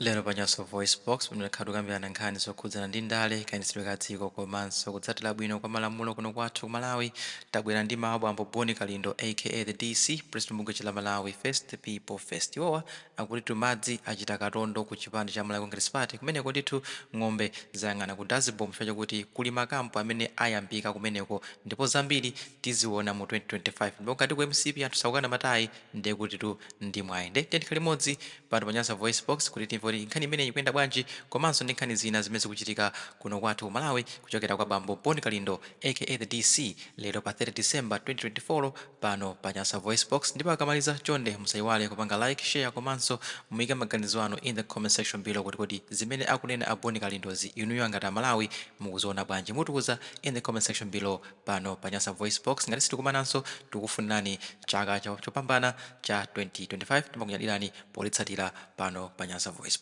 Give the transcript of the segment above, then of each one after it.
Lero pa Nyasa VoiceBox pamene takhala tikukambirana nkhani zokhudzana ndi ndale, kayendetsedwe ka dziko komanso kutsatira bwino kwa malamulo kuno kwathu ku Malawi, tabwera ndi mawu a bambo Bon Kalindo aka The DC, President bungwe la Malawi First the People First. Iwowa akutitu madzi achita katondo ku chipani cha Malawi Congress Party kumeneko ndithu ng'ombe zayang'ana ku dazibom chifukwa chakuti kuli makampu amene ayambika kumeneko ndipo zambiri tiziona mu 2025 ndipo ngati ku mcp anthu sakukana matayi ndiye kutitu ndi mwayi nde tiyeni tikhale limodzi pano pa Nyasa VoiceBox kuti timve kuti nkhani imeneyi ikuyenda bwanji komanso ndi nkhani zina zimene zikuchitika kuno kwathu ku Malawi kuchokera kwa bambo Bon Kalindo aka The DC lero pa 30 December 2024 pano pa Nyasa VoiceBox ndipo akamaliza chonde musayiwale kupanga like, share komanso muyike maganizo anu in the comment section below kuti kodi zimene akunena a Bon Kalindozi inuyo ngati Amalawi mukuziona bwanji mutiuza in the comment section below pano pa Nyasa VoiceBox. Ngati sitikumananso, tikukufunirani chaka chopambana cha 2025. Timakunyadirani politsatira pano pa Nyasa VoiceBox.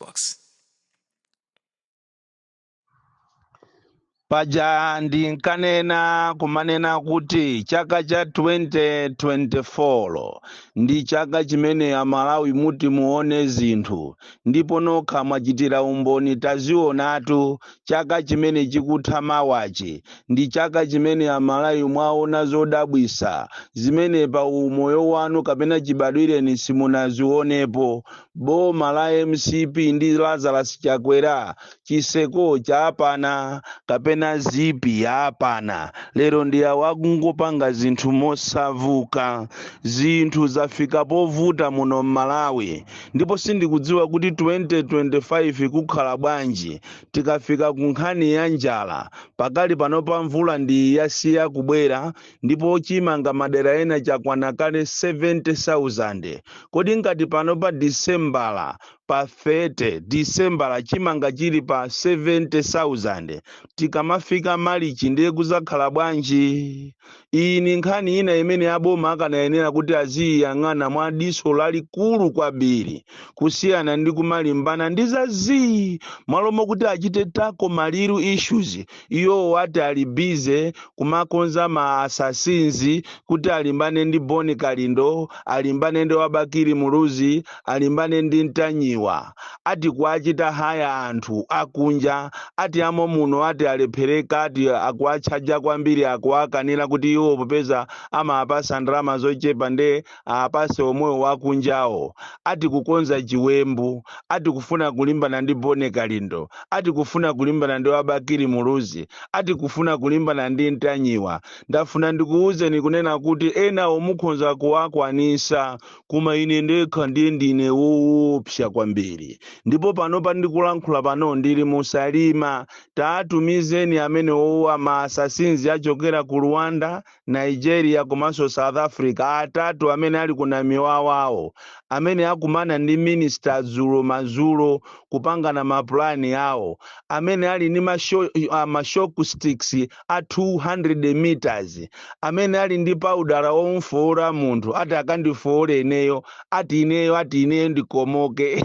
Paja ndinkanena kumanena kuti chaka cha 2024 ndi chaka chimene Amalawi muti muone zinthu, ndipo nokha mwachitira umboni, tazionatu. Chaka chimene chikutha mawachi ndi chaka chimene Amalawi mwaona zodabwisa zimene pa umoyo wanu kapena chibadwireni simunazionepo. Boma la mcp ndi Lazarus Chakwera chiseko chapana kapena zipi yapana lero ndi awo akungopanga zinthu mosavuka. Zinthu zafika povuta muno m'Malawi, ndipo sindikudziwa kuti 2025 kukhala bwanji tikafika ku nkhani ya njala. Pakali panopa mvula ndi yasiya kubwera, ndipo chimanga madera ena chakwana kale 70,000. Kodi ngati pano pa Disembala, pa 30 Disembala, chimanga chili pa 70,000, tikamafika Malichi ndiye kuzakhala bwanji? Iyi ni nkhani ina imene aboma akanayenera kuti aziyiyang'ana mwa diso lalikulu kwambiri, kusiyana ndi kumalimbana ndi zazii. Mwalo mokuti achite tackle ma real issues, iwowo ati ali busy kumakonza ma assassins kuti alimbane ndi Bon Kalindo, alimbane ndi wa Bakili Muluzi, alimbane ndi Ntanyiwa. Ati kuachita hire anthu akunja, ati amo muno ati alephereka, ati akuatchaja kwambiri, akuakanira kuti iwo popeza amapasa ndalama zochepa nde apase omwewo wakunjawo. Ati kukonza chiwembu, ati kufuna kulimbana ndi Bon Kalindo, ati kufuna kulimbana ndi wa Bakili Muluzi, ati kufuna kulimbana ndi Ntanyiwa. Ndafuna ndikuwuzeni kunena kuti enawo mukhonza kuwakwanisa, koma ine ndekha ndiye ndine woopsa kwambiri. Ndipo panopa ndikulankhula pano ndili mu Salima. Taatumizeni amene owa ma assassins achokera ku Rwanda, Nigeria komanso South Africa atatu amene ali ku Namiwawawo, amene akumana ndi minister dzulo madzulo kupangana mapulani awo, amene ali ndi ma shock sticks a 200 meters, amene ali ndi paudala omfoora munthu, ati akandifoore ineyo, ati ineyo, ati ineyo ndikomoke.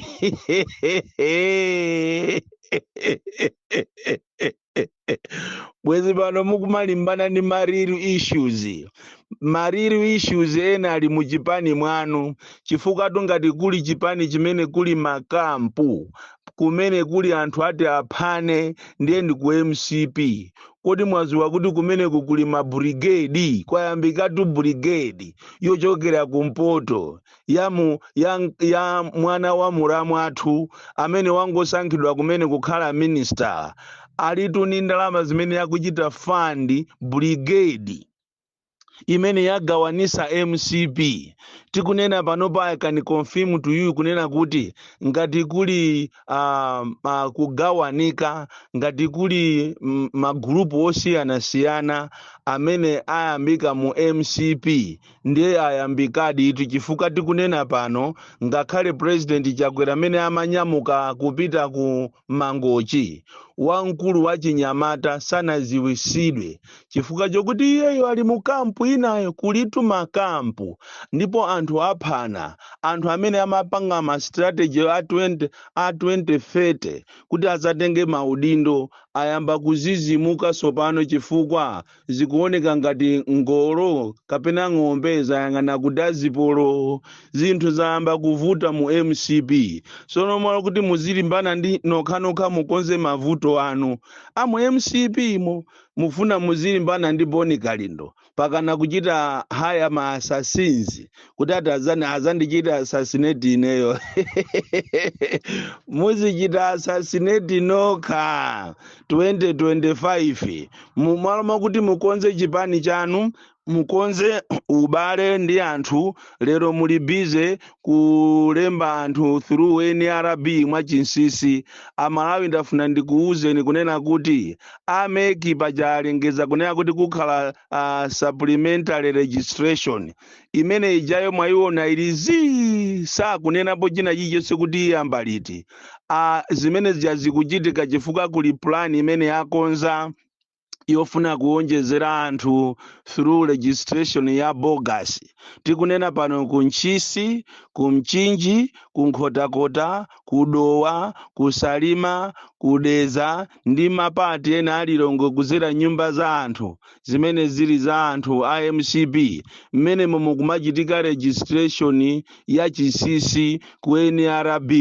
Bwezi pano mukumalimbana ndi ma real issues. Ma real issues ena ali muchipani mwanu, chifukwa ngati kuli chipani chimene kuli makampu, kumene kuli anthu ati aphane, ndiye ndi ku mcp. Kodi mwaziwa kuti kumeneku kuli ma brigade? Kwayambikatu brigade yochokera kumpoto ya mwana wa mulamu athu amene wangosankhidwa kumene kukhala minister. Alitu ni ndalama zimene akuchita fund brigade imene yagawanisa mcp. Tikunena panopa, I can confirm to you kunena kuti ngati kuli kugawanika, ngati kuli magulupu osiyanasiyana amene ayambika mu mcp, ndiye ayambikadi itu, chifukwa tikunena pano ngakhale President Chakwera amene amanyamuka kupita ku Mangochi, wamkulu wa chinyamata sanaziwisidwe, chifukwa chokuti iyeyo ali mu kampu inayo. Kulitu makampu, ndipo anthu aphana. Anthu amene amapanga ma strategy a 20 a 2030 kuti azatenge maudindo. Ayamba kuzizimuka tsopano chifukwa zikuoneka ngati ngolo kapena ng'ombe zayang'ana kudazipolo. Zinthu zayamba kuvuta mu MCP. Sono mwalo kuti muzilimbana ndi nokhanokha, mukonze mavuto anu amu MCP mo, mufuna muzilimbana ndi Boni Kalindo, pakana kuchita hire ma assassins kuti ati azandichita assassinate ineyo. Muzichita assassinate nokha 2025. Mwalo mwakuti mukonze chipani chanu, mukonze ubale ndi anthu, lero muli busy kulemba anthu through NRB mwachinsinsi. Amalawi, ndafuna ndikuwuzeni kunena kuti a MEC paja alengeza kunena kuti kukhala supplementary registration. Imene ijayo mwayiona ili zii, sakunenapo china chilichonse kuti iyamba liti. Zimene zija zikuchitika chifukwa kuli plan imene yakonza yofuna kuwonjezera anthu through registration ya bogus. Tikunena pano, ku Ntchisi, ku Mchinji, ku Nkhotakota, ku Dowa, ku Salima, ku Dedza ndi mapati ena alilongo, kuzera nyumba za anthu zimene zili za anthu a MCP, mmene momwe kumachitika registration ya chinsinsi ku NRB.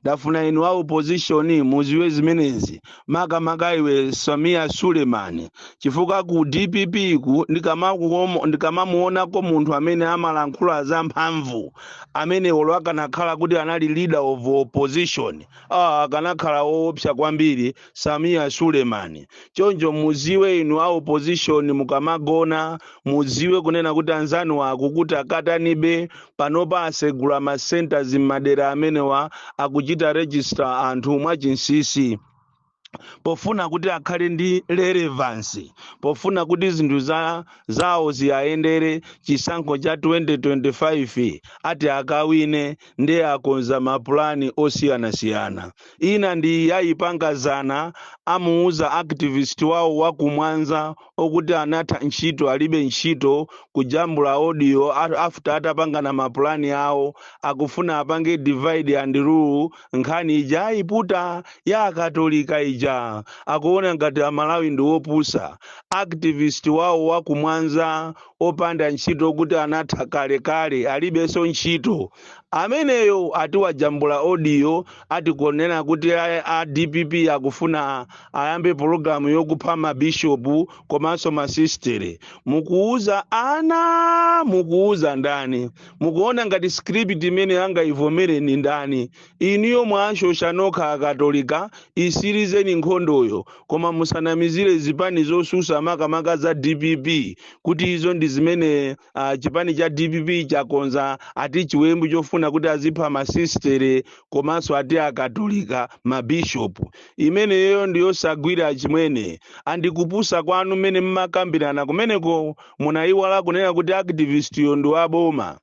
Ndafuna inu a opposition muziwe zimenezi, makamaka iwe Samia Suleiman, chifukwa ku DPP ku ndikamamuonako munthu amene amalankhula za mphamvu, amene olo akanakhala kuti anali leader of opposition, akanakhala woopsa kwambiri, Samia Suleiman. Choncho muziwe inu a opposition, mukamagona muziwe kunena kuti anzanu akukuti akatanibe. Panopa asegula ma centers m'madera amenewa, akuchita register anthu mwachinsinsi pofuna kuti akhale ndi relevance, pofuna kuti zinthu zawo ziyayendere. Chisankho cha 2025 ati akawine, ndiye akonza mapulani osiyanasiyana. Ina ndi yayipangazana, amuuza activist wawo wa kumwanza okuti anatha ntchito, alibe ntchito, kujambula audio after atapangana mapulani awo, akufuna apange divide and rule. Nkhani ija ayiputa ya Akatolika ija, akuona ngati Amalawi ndi wopusa. Activist wawo wa kumwanza opanda ntchito, kuti anatha kalekale, alibenso ntchito, ameneyo ati wajambula audio, ati kunena kuti a DPP akufuna ayambe pologalamu yokupha mabishopu komanso masistere. Mukuuza ana, mukuuza ndani? Mukuona ngati script imene angaivomere ni ndani? Iniyo mwashosha nokha Akatolika, isirizeni nkhondoyo, koma musanamizire zipani zosusa, makamaka za DPP, kuti izo ndi zimene chipani cha DPP chakonza, ati chiwembu chofuna kuti azipha masistere komanso ati Akatolika, mabishopu. Imeneyo ndiyosagwira chimwene. Andikupusa kwanu mmene mmakambirana kumeneko, munayiwala kunena kuti activist yo ndi waboma,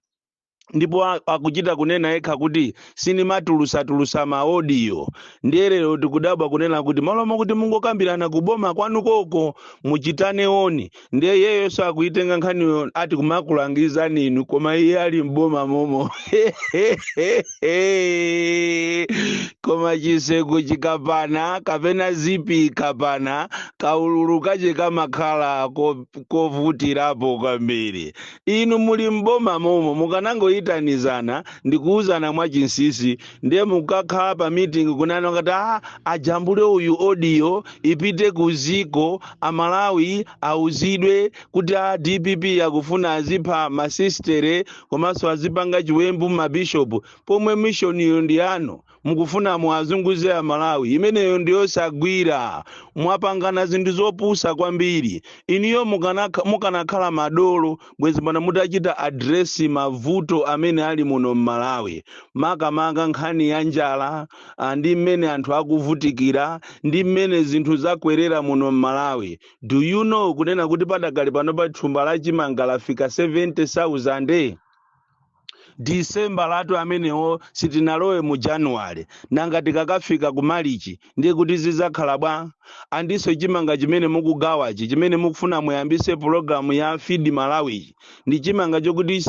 ndipo akuchita kunena yekha kuti sinimatulusa-tulusa ma audio. Ndiye lero tikudabwa kunena kuti malo mokuti mungokambirana kuboma kwanu koko, muchitane oni. Ndiye yeyo akuitenga nkhaniyo, ati kumakulangizani inu, koma iye ali mboma momo. Koma chiseko chikapana kapena zipi ikapana, kaululu kache kamakhala kovutirapo kwambiri. Inu muli mboma momo, mukanangoyitanizana ndikuwuzana mwachinsinsi. Ndiye mukakhala pa meeting kunena ngati ajambule uyu audio, ipite ku ziko, Amalawi auzidwe kuti a DPP akufuna azipha masistere komanso azipanga chiwembu mabishopu, pomwe mission iyo ndi yanu, mukufuna muazunguze Amalawi. Imeneyo ndiyosagwira. Mwapangana zinthu zopusa kwambiri. Iniyo mukanakhala madolo, bwezi pano mutachita address mavuto amene ali muno m'Malawi, makamaka nkhani ya njala, ndi mmene anthu akuvutikira, ndi mmene zinthu zakwerera muno m'Malawi. Do you know kunena kuti padakali pano pa thumba la chimanga lafika 70,000? December latu amenewo, sitinalowe mu January. Nanga tikakafika ku Marichi ndiye kuti zizakhala bwa? Andiso chimanga chimene mukugawachi, chimene mukufuna muyambise pulogalamu ya Feed Malawichi, ndi chimanga chokuti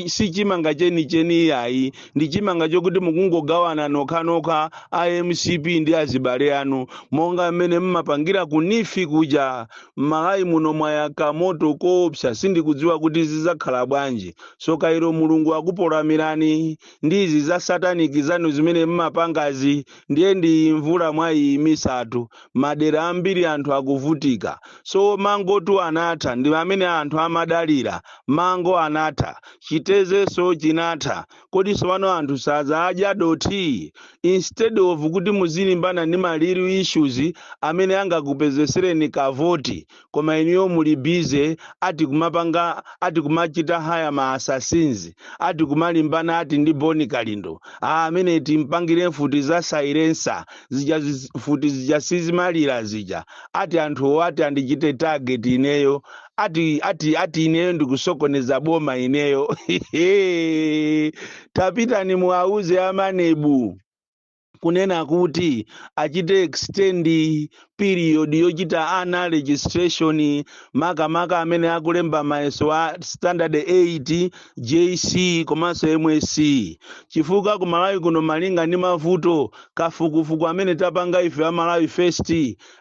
si chimanga chenicheni yayi. Ndi chimanga chokuti mukungogawana nokhanokha a MCP ndi azibale anu, monga mmene mmapangira ku NEEF kuja. M'Malawi muno mwayaka moto koopsa. Sindikudziwa kuti zizakhala bwanji. So kairo Mulungu akupolamirani ndi izi za satanic zanu zimene mmapangazi. Ndiye ndi mvula mwayiyimisatu, madera ambiri anthu akuvutika. So mangotu anatha, ndi amene anthu amadalira. Mango anatha, chitezeso chinatha. Kodi sowano anthu sazadya doti? Instead of kuti muzilimbana ndi ma real issues amene angakupezesereni kavoti, koma inuyo muli busy ati kumapanga, ati kumachita hire ma assassins, ati kumalimbana ati ndi Boni Kalindo. Ah, amene timpangire mfuti za silencer zija, mfuti zija sizimalira zija, ati anthuwo ati andichite target ineyo, ati ineyo ndikusokoneza boma ineyo. Tapitani muauze a MANEB kunena kuti achite extend period yochita ana registration, makamaka amene akulemba mayeso a standard 8, JC komanso MSC, chifukwa ku Malawi kuno, malinga ndi mavuto kafukufuku amene tapanga ife a Malawi First,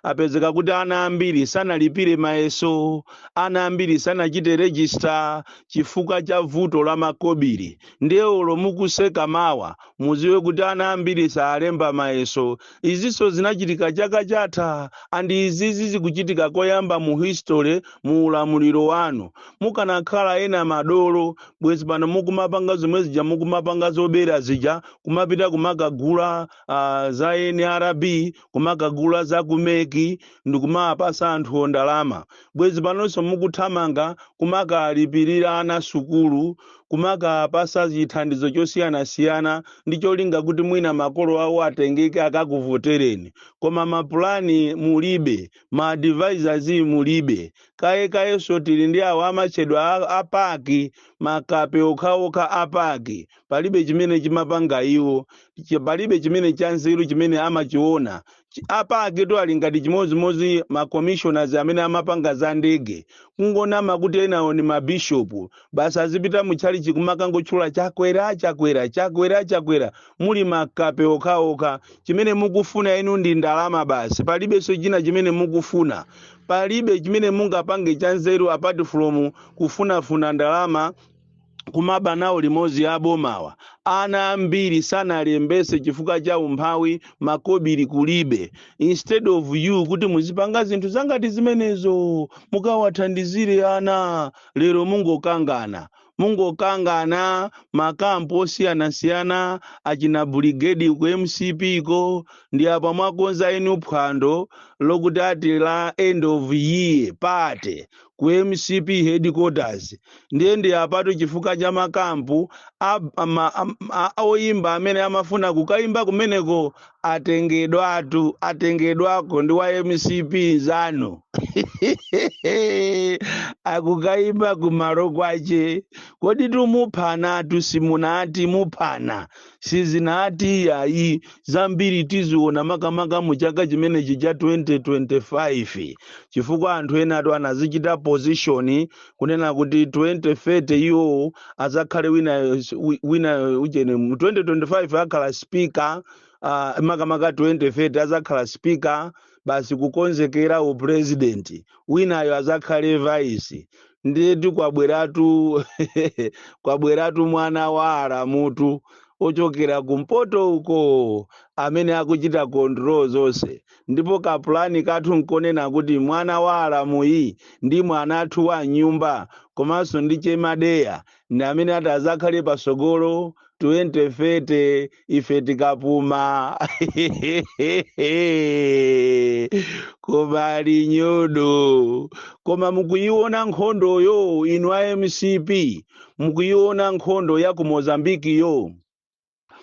apezeka kuti ana ambiri sanalipire mayeso, ana ambiri sanachite register chifukwa cha vuto la makobiri. Ndiye ulo mukuseka mawa, muziwe kuti ana ambiri salemba mayeso. Izinso zinachitika chaka chatha, and izizi zikuchitika koyamba mu history mu ulamuliro wanu. Mukanakhala ena madolo, bwezi pano mukumapanga zomwe zija mukumapanga zobera zija, kumapita kumakagula za NRB, kumakagula za ku MEC ndikumapasa anthu ndalama. Bwezi panonso mukuthamanga kumakalipirira ana sukulu, kumakapasa chithandizo chosiyanasiyana ndi cholinga kuti mwina makolo awo atengeke akakuvotereni. Koma mapulani mulibe, ma advisors mulibe. Kaye kayenso tili ndi awo amatchedwa a PAC, makape okhaokha a PAC. Palibe chimene chimapanga iwo, palibe chimene chanzeru chimene amachiona. A PAC to ali ngati chimodzimodzi ma commissioners amene amapanga za ndege, kungonama kuti enawo ni mabishopu basi, azipita mutchalichi kumakangotchula Chakwera, Chakwera, Chakwera, Chakwera. Muli makape okhaokha. Chimene mukufuna inu ndi ndalama basi, palibenso china chimene mukufuna. Palibe chimene mungapange chanzeru apart from kufunafuna ndalama, kumaba nawo limodzi abomawa. Ana ambiri sanalembese chifukwa cha umphawi, makobiri kulibe. Instead of you kuti muzipanga zinthu zangati zimenezo, mukawathandizire ana, lero mungokangana, mungokangana makampu osiyanasiyana, achina brigade ku MCP ko. Ndi apa mwakonza inu phwando lokuti ati la end of year party ku MCP headquarters. Ndiye ndi apatu chifukwa cha makampu oyimba amene amafuna kukayimba kumeneko atengedwatu, atengedwako ndi wa MCP zanu, akukayimba kumalo kwache. Kodi tumuphanatu? Simunati muphana, sizinati yayi. Zambiri tiziona makamaka mu chaka chimenechi cha 2025, chifukwa anthu enatu anazichita position kunena kuti 2030 iwo azakhale wina, wina uchene mu 2025 akhala speaker, makamaka 2030 azakhala speaker basi, kukonzekera upresident, winayo azakhale vice. Ndiye kwabweratu, kwabweratu mwana wa alamutu ochokera kumpoto uko amene akuchita control zonse. Ndipo kapulani kathu nkonena kuti mwana wa alamuyi ndi mwanathu wa nyumba komanso ndi chemadeya ndi amene ati azakhale pasogolo 2030 ife tikapuma. Koma ali nyodo. Koma mukuiona nkhondoyo, inu a MCP? Mukuiona nkhondo ya ku Mozambikiyo?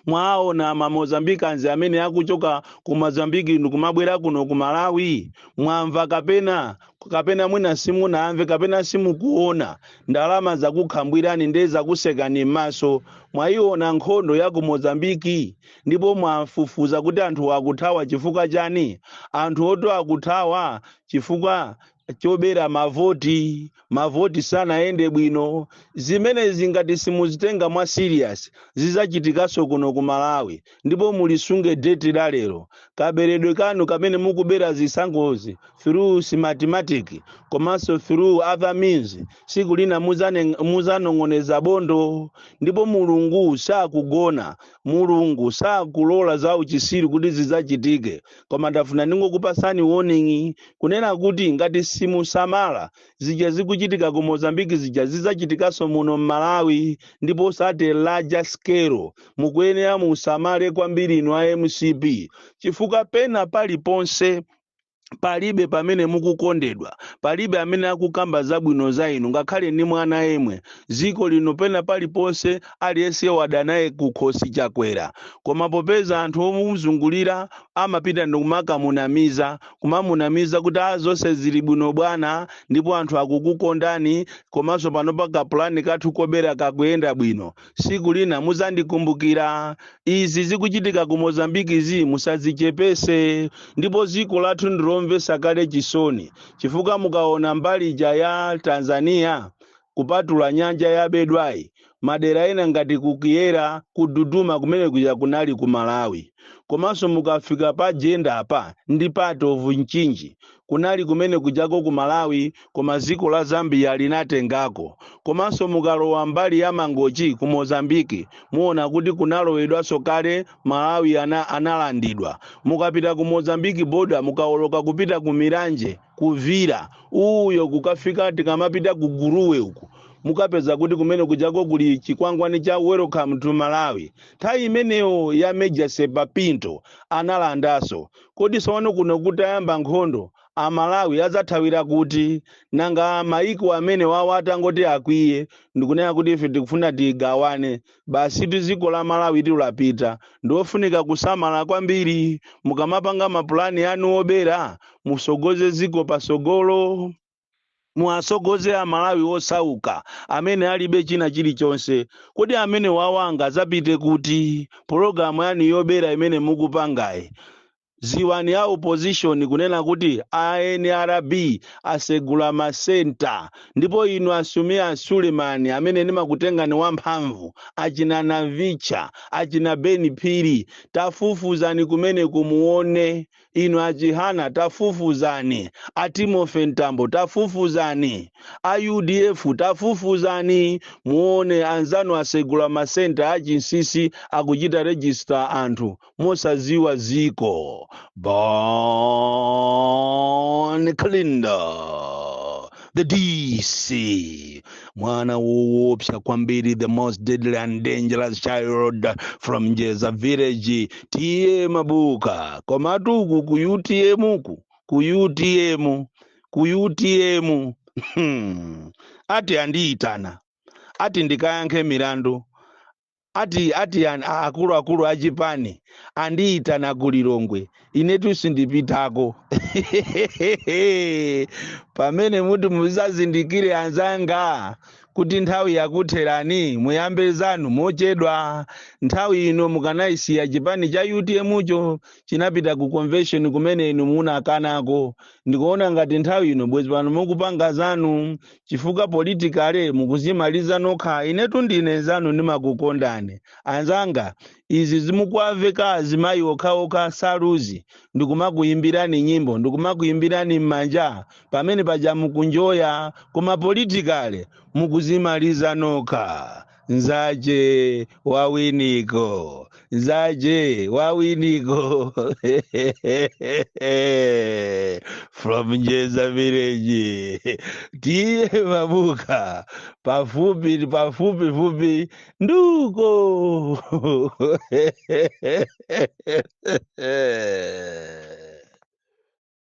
Mwaona ma Mozambicans amene akuchoka ku Mozambiki ndikumabwera kuno ku Malawi? Mwamva kapena mwina simunamve kapena simukuona? Ndalama zakukhambwirani ndiye zakusekani m'maso. Mwayiona nkhondo ya ku Mozambiki? Ndipo mwafufuza kuti anthu akuthawa chifukwa chani? Anthu oto akuthawa chifukwa chobera mavoti. Mavoti sanayende bwino. Zimene zingati simuzitenga mwa serious, zizachitikanso kuno ku Malawi. Ndipo mulisunge date la lero. Kaberedwe kanu kamene mukubera zisankhozi through Smartmatic komanso through other means, siku lina muzanong'oneza bondo. Ndipo Mulungu sakugona, Mulungu sakulola za uchisiru kuti zidzachitike. Koma ndafuna ndingokupasani warning kunena kuti ngati simusamala, zija zikuchitika ku Mozambiki zija zidzachitikanso muno m'Malawi, ndipo osati larger scale. Mukuyenera musamale kwambiri inu a MCP, chifukwa pena paliponse palibe pamene mukukondedwa, palibe amene akukamba zabwino za inu, ngakhale ndi mwana yemwe. Dziko lino pena paliponse aliyense wadanaye kukhosi Chakwera. Koma popeza anthu omuzungulira amapita ndikumakamunamiza, kumamunamiza kuti a zonse zili bwino bwana, ndipo anthu akukukondani, komanso pano pa kapulani kathu kobera kakuyenda bwino, siku lina muzandikumbukira. Izi zikuchitika ku Mozambiki zi musazichepese. Ndipo dziko lathu ndilomvetsa kale chisoni, chifukwa mukaona mbali ija ya Tanzania, kupatula nyanja ya Bedwayi, madera ena ngati ku Kiyera, ku Duduma, kumene kuja kunali ku Malawi. Komanso mukafika pa Jenda apa ndi part of Mchinji, kunali kumene kujako ku Malawi, koma dziko la Zambia linatengako. Komanso mukalowa mbali ya Mangochi ku Mozambiki, muona kuti kunalowedwanso kale Malawi, analandidwa. Mukapita ku Mozambiki border, mukawoloka kupita ku Milanje, kuvira uyo, kukafika tikamapita ku Guruwe uku, mukapeza kuti kumene kujako kuli chikwangwani cha "Welcome to Malawi". Nthawi imeneyo ya Major Serpa Pinto analandaso. Kodi sono kuno kutayamba nkhondo, Amalawi adzathawira kuti? Nanga maiko amene wawo atangoti akwiye ndikunena kuti ife tikufuna tigawane, basi dziko la Malawi tilapita. Ndiofunika kusamala kwambiri mukamapanga mapulani anu obera. Musogoze dziko pasogolo, muwasogoze Amalawi osauka amene alibe china chilichonse. Kodi amene wawanga adzapite kuti pologalamu yanu yobera imene mukupangayi? Ziwani a opposition kunena kuti a NRB asegula masenta. Ndipo inu Asumia Sulemani amene ndimakutengani wamphamvu, achina Navicha, achina Beni Phiri, tafufuzani kumene kumuone. Inu achihana, tafufuzani. A Timothy Mtambo, tafufuzani. A UDF, tafufuzani muone anzanu asegula masenta achinsinsi, akuchita register anthu mosaziwa ziko. Bon Kalindo, the DC, mwana woopsa kwambiri, the most deadly and dangerous child from Njeza village, T/A Mabuka. Komatu uku ku UTM, uku ku UTM, ku UTM, ati andiyitana, ati ndikayankhe milandu, ati akuluakulu achipani andiyitana ku Lilongwe. Inetu sindipitako. Pamene muti muzazindikire anzanga kuti nthawi yakutherani, muyambe zanu mochedwa. Nthawi ino mukanayisiya chipani cha UTM cho chinapita ku convention kumene inu munakanako. Ndikuona ngati nthawi ino bwezi pano mukupanga zanu, chifukwa politically mukuzimaliza nokha. Inetu ndine zanu, ndimakukondani anzanga. Izi zimukwaveka azimayi okhaokha saluzi, ndikumakuyimbirani nyimbo, ndikumakuyimbirani m'manja pamene paja mukunjoya, koma politically mukuzimaliza nokha. Nzache wawiniko, nzache wawiniko from Njeza village, T/A Mabuka, pafupi pafupi fupi nduko.